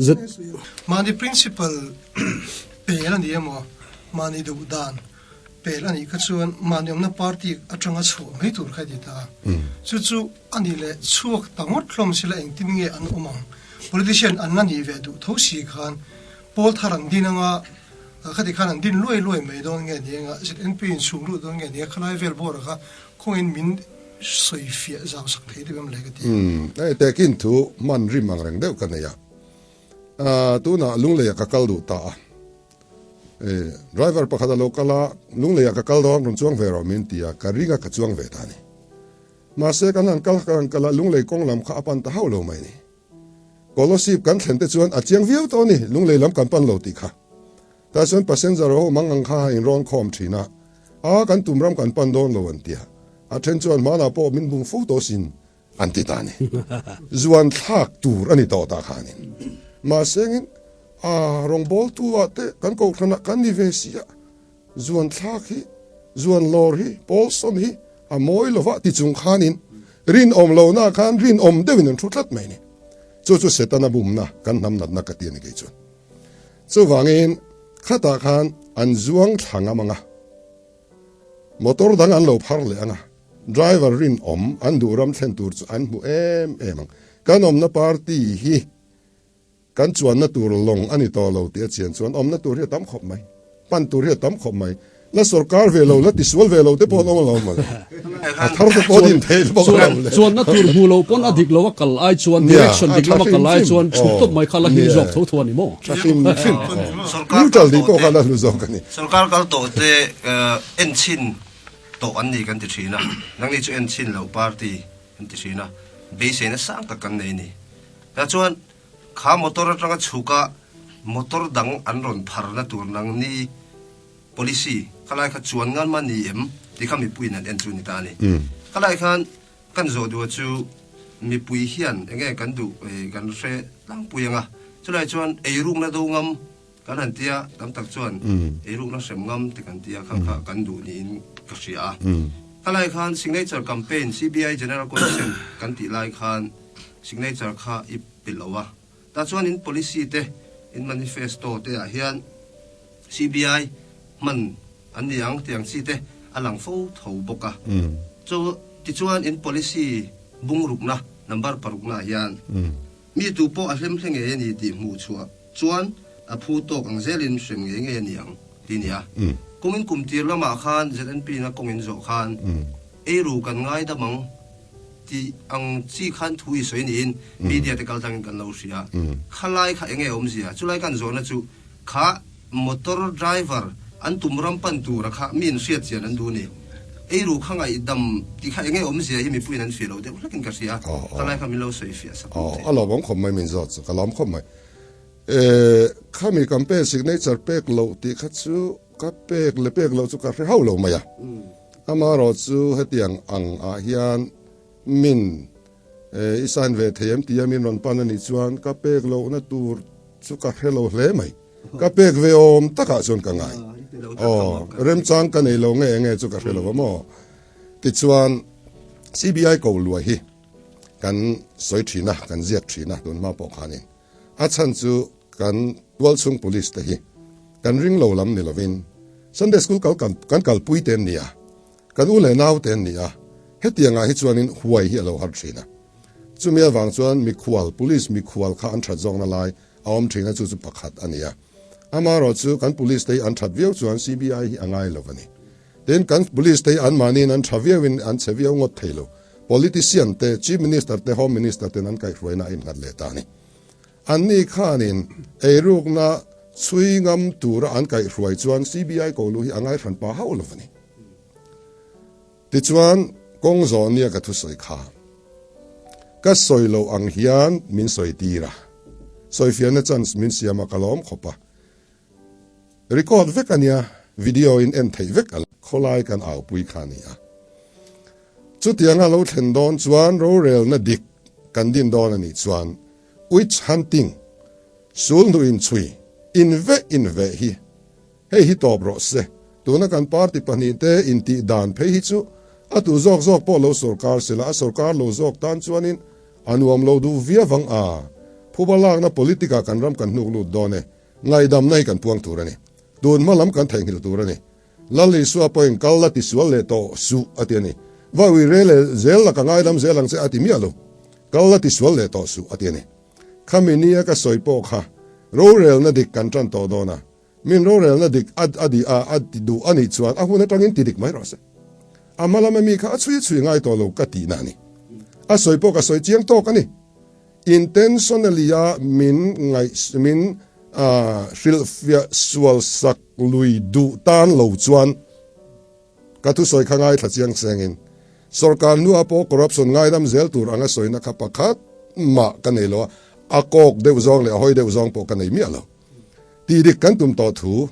Z. Mahni principle pel a ni emaw, mahni duh dan pel a nih kha chuan mahni awmna party atanga chhuah mai tur kha a ti ta a. Chu chu a nih leh chhuak ta ngawt hlawm sila engtin nge an awm ang? Politician an la nih ve duh tho si khan pawl thar an din anga khati khan an din luai luai mai dawn nge ni anga ZNP in chhung lut dawn nge ni a khalai vel bawrah kha khawngin min sawi fiah zau sak thei deuh em le ka ti a. Hei tekin thu hman rim ang reng deuh ka nei a, tunah Lungleiah ka kal duh ta a, driver pakhat a lo kal a, Lungleiah ka kal dawn rawn chuang ve rawh min ti a, ka ring a ka chuang ve ta a ni. Mahse kan han kal kan han kal a, Lunglei kawng lam kha a pan ta hauh lo mai ni. Kolosip kan thlen te chuan a chiang viau tawh a ni, Lunglei lam kan pan lo tih kha. Tah chuan passenger ho mang ang kha a inrawn khawm thin a, A, kan tum ram kan pan dawn lo an ti a. A then chuan hmanah pawh min bum fo tawh sin an ti ta a ni. Zuan thlak tur a ni tawh ta khanin. Mahse engin, A, rawngbawltu ah te kan kohhranah kan ni ve si a, zuan thlak hi, zuan lawr hi, pawlsawn hi a mawi lo va ti chung khanin rinawm lohna khan rinawm deuhin an thu tlat mai a ni. Chu chu Setana bumna kan hnam natna ka ti a ni kei chuan. Chuvangin khatah khan an zuang thla ngam ang a, motor dang an lo phar leh ang a, driver rinawm an duh ram thlen tur chu an hmu em em ang. Kan awmna party hi kan chuanna tur lawng a ni tawh lo tih a chian chuan awmna tur hi a tam khawp mai, pan tur hi a tam khawp mai. La sorkar ve lo, la tisual ve lo te pawh an awm lo maw le. A thar te pawh din theih bawk lo le. Chuanna tur hmu lo pawn a dik lo a kal ai chuan direction dik lama kal ai chuan chhuk tawp mai kha la him zawk tho tho a ni maw? Tha hrim hrim. Neutral tih pawh kha la hlu zawk a ni. Sorkar kal tawh te enchhin tawh an ni kan ti thin a, nangni chu enchhin loh party kan ti thin a, beiseina sang tak kan nei a ni. Tah chuan kha motor atanga chhuka motor dang an rawn pharna tur nangni Policy, Khalai kha chuan ngan mah ni em tih kha mipuiin an en chu ni ta a ni. Khalai khan kan zawh duh chu mipui hian enge kan duh kan hre tlangpui ang a, chulai chuan eirukna do ngam kan han tia tam tak chuan eirukna hrem ngam ti kan tia kha kha kan duh niin ka hria a. Khalai khan signature campaign CBI General Consent kan tih lai khan signature kha i pe lo a, tah chuan in policy te in manifesto te ah hian CBI hman an ni ang tih ang chi te a lang fo tho bawk a. Chu tichuan in policy bungrukna number parukna ah hian mi tu pawh a hlemhle ngei a ni tih hmuh chhuah chuan a phu tawk ang zelin hrem ngei ngei a ni ang tih a ni a. Kumin kum tir lamah khan ZNP in a kawng in zawh khan eiru kan ngaidam ang tih ang chi khan thu i sawi niin media te kaltlangin kan lo hria. Khalai kha enge awmzia? Chulai kan zawhna chu Kha motor driver an tum ram pan tura kha mi in hriat chian an duh ni. Eiru kha ngaihdam tih kha enge awmzia hi mipuiin an fiah lo deuh hlakin ka hria. Ka lai kha min lo sawi fiah sak ang che. A lawmawm khawp mai min zawt chu ka lawm khawp mai. Khami campaign signature pek loh tih kha chu ka pek leh pek loh chu ka hre hauh lo mai a. Amaherawh chu hetiang ang ah hian min I sign ve thei em tia min rawn pan a nih chuan ka pek lohna tur chu ka hre lo hle mai. Ka pek ve awm takah chuan ka ngai. Aw, remchang ka nei lo nge nge chu ka hre lo a maw. Tichuan CBI ko luai hi kan sawi thin a, kan ziak thin a tun hma pawh khanin. A chhan chu kan tualchhung police te hi kan ring lo lam ni lovin Sunday school kal kan kalpui te an ni a. Kan u leh nau te an ni a, hetiangah hi chuanin huai hi a lo har thin a. Chumi avang chuan mikhual, police mikhual kha an that zawkna lai a awm thin a, chu chu pakhat a ni a. Amaherawh chu kan police te hi an that viau chuan CBI hi a ngai lo a ni. Tin, kan police te hi anmahniin an tha viauin an chhe viau ngawt thei lo. Politician te, Chief Minister te, Home Minister ten an kaihhruaina a innghat leh ta a ni. Anni khanin eirukna chhui ngam tura an kaihhruai chuan CBI ko lu hi a ngai hran pah hauh lo a ni. Tichuan, kawng zawh nia ka thusawi kha ka sawi loh ang hian min sawi tir a, sawifiahna chance min siam a ka lawm khawp a. Record vek a nia, video in en theih vek a la. Khawlai kan aupui kha a ni a. Chutianga lo thlen dawn chuan rorelna dik kan din dawn a nih chuan witch hunting, sul hnu inchhui, inveh inveh hi Hei hi tawp rawh se, tuna kan party pahnihte intih dan phei hi chu a tu zawk zawk pawh lo sorkar sela, a sorkar lo zawk tan chuanin a nuam lo duh viau vang a. Phuba lakna politic ah kan ram kan hnuk lut dawn e. Ngaihdamna hi kan puang tur a ni. Tun hma lam kan theihnghilh tur a ni. Lal Isua pawhin kal la tisual leh tawh suh a ti a ni. Va ui re leh zel la ka ngaidam zel ang che a ti miah lo. Kal la tisual leh tawh suh a ti a ni. Khami nia ka sawi pawh kha rorelna dik kan tan tawh dawn a. Min rorelna dik a a di a a ti duh a nih chuan a hun atangin ti dik mai rawh se. A hma lama mi kha a chhui chhui ngai tawh lo ka tihna a ni. A sawi pawh ka sawi chiang tawk a ni. Intentionally a min ngaih min hrilhfiah sual sak lui duh tan lo chuan ka thusawi kha ngaithla chiang sengin sorkar hnuah pawh corruption ngaidam zel tur anga sawina kha pakhat mah ka nei lo a, a kawk deuh zawng leh a hawi deuh zawng pawh ka nei miah lo. Tih dik kan tum tawh thu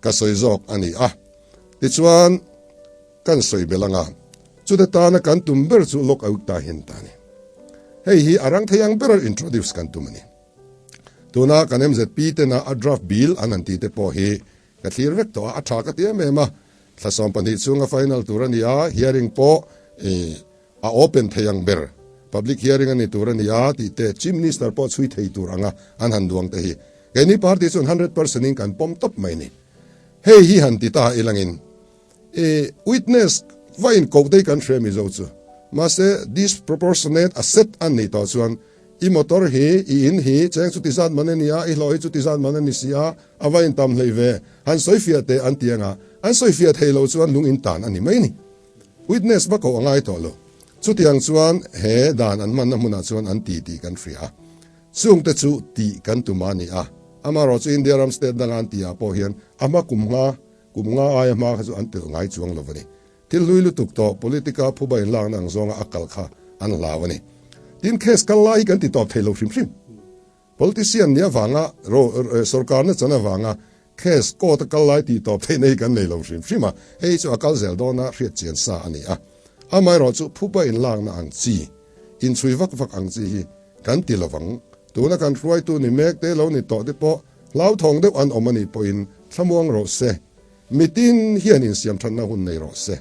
ka sawi zawk a ni a. Tichuan kan sawi belh anga chute tana kan tum ber chu Lok Ayukta hian ta a ni. Hei hi a rang thei ang bera introduce kan tum a ni. Tuna kan MZP tena a draft bill an han tih te pawh hi ka thlir vek tawh a, a tha ka ti em em a. Thla 12 chhunga final tur a ni a, hearing pawh a open thei ang ber, public hearing a ni tur a ni a tih te, Chief Minister pawh chhui thei tur anga an han duang te hi keini party chuan 100% in kan pawm tawp mai a ni. Hei hi han ti ta ilangin i witness va in koh dei kan hria Mizo chu. Mahse disproportionate asset an nih tawh chuan i motor hi, i in hi cheng chuti zat man a ni a, i hlawh hi chuti zat man a ni si a, a va in tam hlei ve, han sawi fiah teh an ti anga an sawi fiah thei lo chuan lung in tan a ni mai a ni. Witness va koh a ngai tawh lo. Chutiang chuan he dan an hmanna hmunah chuan an ti tih kan hria a. Chungte chu tih kan tum a ni a. Amaherawh chu India ram state danga an tihah pawh hian a hma kum nga, kum nga aia hma kha chu an telh ngai chuang lo a ni. Thil hlui lutuk tawh politica phuba inlakna ang zawnga a kal kha an hlau a ni. Tin, case kal lai hi kan ti tawp thei lo hrim hrim. Politician nih avanga sorkarna chan avanga case court a kal lai tih tawp theihna hi kan nei lo hrim hrim a, hei chu a kal zel dawna hriat chian sa a ni a. Amaherawh chu phupa inlakna ang chi, inchhui vak vak ang chi hi kan ti lovang. Tuna kan hruaitu ni mek te lo ni tawh te pawh hlauthawng deuh an awm a nih pawhin thlamuang rawh se. Mitin hian insiam thatna hun nei rawh se.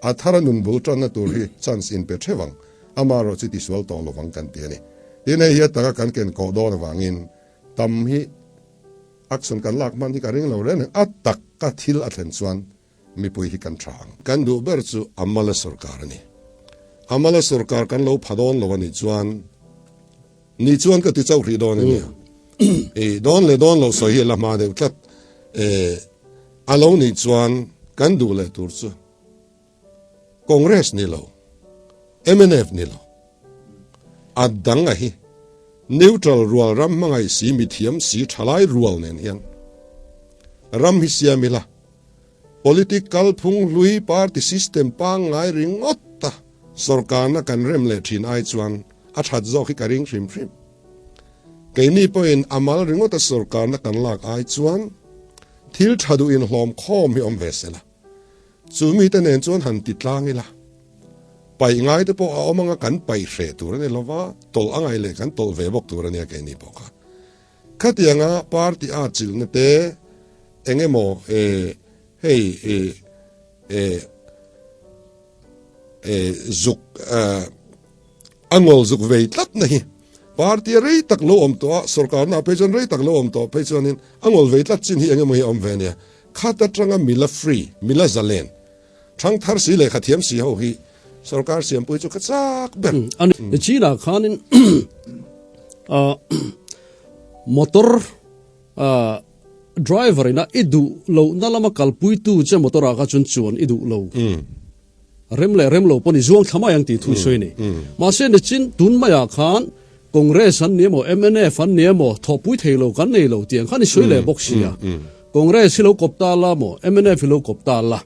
A thara nun bul tanna tur hi chance in pe theuh ang. Amaherawh chu tisual tawh lovang kan ti a ni. Tin hei hi a taka kan ken kawh dawn avangin tam hi action kan lak hman hi ka ring lo reng reng. A taka thil a thlen chuan mipui hi kan tha ang. Kan duh ber chu Amala sorkar a ni. Amala sorkar kan lo pha dawn lo a nih chuan ni chuan ka ti chauh hrih dawn a nia. I dawn leh dawn lo sawi hi a la hma deuh tlat. A lo nih chuan kan duh leh tur chu Congress ni lo, mnf ni lo, a dang a hi neutral rual ram hmangaih si mithiam si thalai rual nen hian ram hi siam ila, politic kalphung hlui party system pangngai ringawt a sorkarna kan rem leh thin ai chuan a that zawk hi ka ring hrim hrim. Keini pawhin a mal ringawt a sorkarna kan lak ai chuan thil tha duh inhlawm khawm hi awm ve sela. Chu mite nen chuan han ti tlang ila, paih ngai te pawh a awm anga kan paih hreh tur a ni lova, tawlh a ngai leh kan tawlh ve bawk tur a nia keini pawh kha. Khatianga party a chilhna te eng emaw e hei e e e zuk a ngawl zuk vei tlat na hi party a rei tak lo awm tawh a, sorkarna ah phei chuan rei tak lo awm tawh phei chuanin a ngawl vei tlat chin hi eng emaw hi a awm ve a nia. Khat atanga mila free, mila zalen, thang thar si leh khathiam si ho hi sorkar siampui chu ka chak ber. A ni. Chinah khanin motor driver ina i duh lohna lama kalpuitu che motor ah kha chuan chuan i duh lo. Rem leh rem lo pawh ni zuang thla mai ang tih thu i sawi a ni. Mahse nichin tun maiah khan Congress an ni emaw mnf an ni emaw thawhpui thei lo kan nei lo tih ang khan i sawi leh bawk si a. Congress hi lo kawp ta la maw mnf hi lo kawp ta la.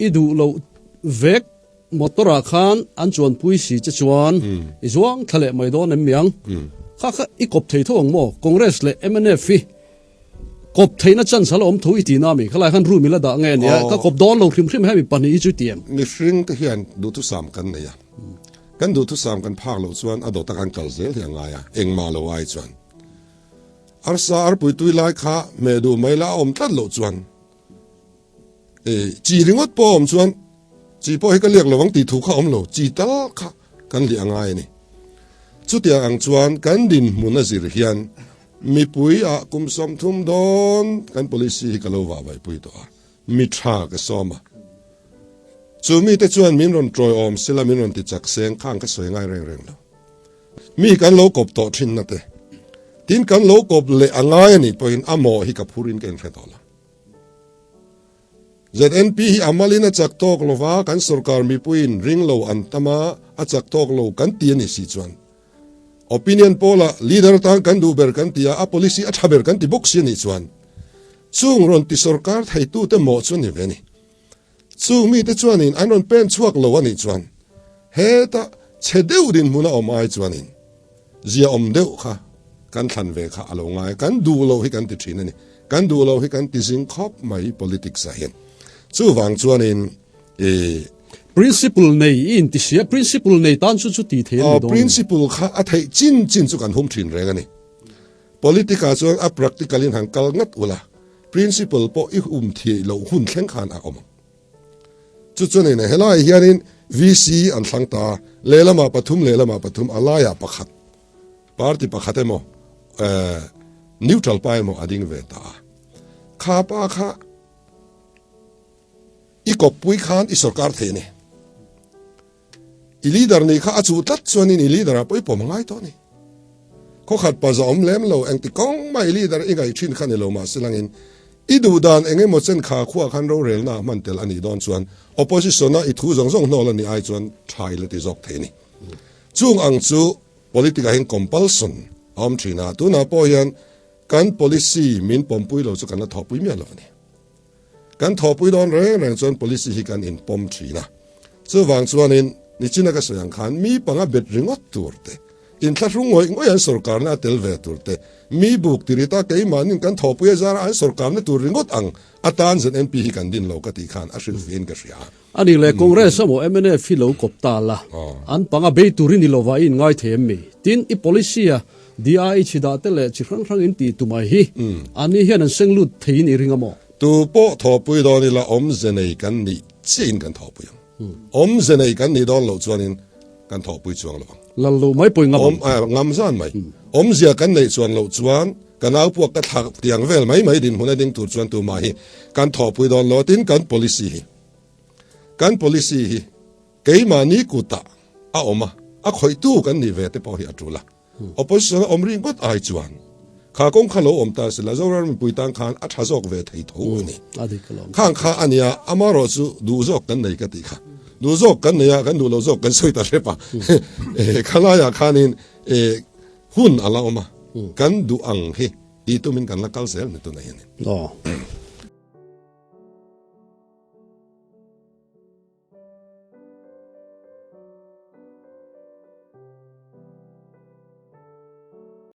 I duh loh vek motor ah khan an chuanpui si che chuan i zuang thla leh mai dawn em miang. Kha kha i kawp thei tho ang maw Congress leh mnf hi. Kawp theihna chance a la awm tho i tih na mi? Khalai khan room i la dah nge nia? Ka kawp dawn lo hrim hrim hemi pahnih hi chu i ti em? Mihring te hian duhthusam kan nei a, kan duhthusam kan phak loh chuan a dawta kan kal zel hi a ngai a, engmah lo ai chuan arsa arpui tui lai kha hmeh duh mai la a awm tlat loh chuan chi ringawt pawh a awm chuan chi pawh hi ka liak lo ang tih thu kha a awm lo, chi tal kha kan liah a ngai a ni. Chutiang ang chuan kan dinhmun a zir hian mipui ah kum 30 dawn kan policy hi ka lo vah vaipui tawh a, mi tha ka sawm a. Chu mite chuan min rawn tawiawm sela min rawn ti chak seng khang ka sawi ngai reng reng lo. Mi kan lo kawp tawh thin na te, tin kan lo kawp leh a ngai a nih pawhin a mawh hi ka phurin ka inhre tawh lo. ZNP hi a malin a chak tawk lo va, kan sorkar mipuiin ring lo an tam a, a chak tawk lo kan ti a nih si chuan opinion poll ah leader atan kan duh ber kan ti a, a policy a tha ber kan ti bawk si a nih chuan chung rawn ti sorkar theitute mawh chu a ni ve a ni. Chung mite chuanin an rawn pen chhuak lo a nih chuan heta chhe deuh dinhmun a awm ai chuanin zia awm deuh kha kan thlan ve kha a lo ngai. Kan duh loh hi kan ti thin a ni. Kan duh loh hi kan ti zing khawp mai politics ah hian. Chuvang chuanin i. Principle nei i inti sia, principle nei tan chu chu ti thei a ni dawn. Principle kha a theih chin chin chu kan hum thin reng a ni. Politic ah chuan a practical in han kal ngat ula, principle pawh i um thieh loh hun thleng khan a awm ang. Chu chuan in helaiah hianin VC an thlang ta, lehlamah pathum lehlamah pathum a laiah pakhat, party pakhat emaw eh neutral pa emaw a ding ve ta a. Kha pa kha i kawppui khan i sorkar thei a ni. I leader nih kha a chuh tlat chuanin i leader ah pawh i pawm a ngai tawh a ni. Khawkhat pa zawh awm lem lo, engti kawng mah i leader i ngaih thin kha ni lo mahse langin i duh dan eng emaw chen kha khuah khan rorelna ah hman tel a nih dawn chuan opposition a i thu zawng zawng hnawl a nih ai chuan tha i la ti zawk thei a ni. Chung ang chu politic ah hian compulsion a awm thin a, tunah pawh hian kan policy min pawmpui lo chu kan la thawhpui miah lo a ni. Kan thawhpui dawn reng reng chuan policy hi kan inpawm thin a. Chuvang chuanin nichina ka sawi ang khan mi panga bet ringawt tur te, inthlahrung ngawih ngawih an sawrkarna a tel ve tur te, mi buk tirita keimahnin kan thawhpui a zara an sawrkarna tur ringawt ang atan ZNP hi kan din lo ka tih khan a hrilh vein ka hria. A nih leh Congress emaw mnf hi lo kawp ta la, an panga bei tur i ni lova i inngai thei em mi? Tin, i policy a DI chhi dah te leh chi hrang hrang in tih tumai hi ani hian an seng lut theiin i ring a maw? Tu pawh thawhpui dawn ila awmze nei kan nih chiahin kan thawhpui ang. Awmze nei kan nih dawn loh chuanin kan thawhpui chuang lo ang. Lal lo mai pawh i ngam ang. Ngam zan mai. Awmzia kan neih chuan loh chuan ka nau puak ka thlak tiang vel mai mai dinhmun a ding tur chuan tumah hi kan thawhpui dawn lo. Tin, kan policy hi kan policy hi keimahni kutah a awm a, a khawihtu kan nih ve te pawh hi a tul a. Opposition a awm ri ngawt ai chuan kha kawng kha lo awm ta sila Zoram mipui tan khan a tha zawk ve thei tho a ni. Khang kha a nia, amarawh chu duh zawk kan nei ka tih kha. Duh zawk kan nei a, kan duh lo zawk kan sawi ta hrep a. Khalaiah khanin hun a la awm a, kan duh ang hi tih tumin kan la kal zel ni tunah hianin. Aw.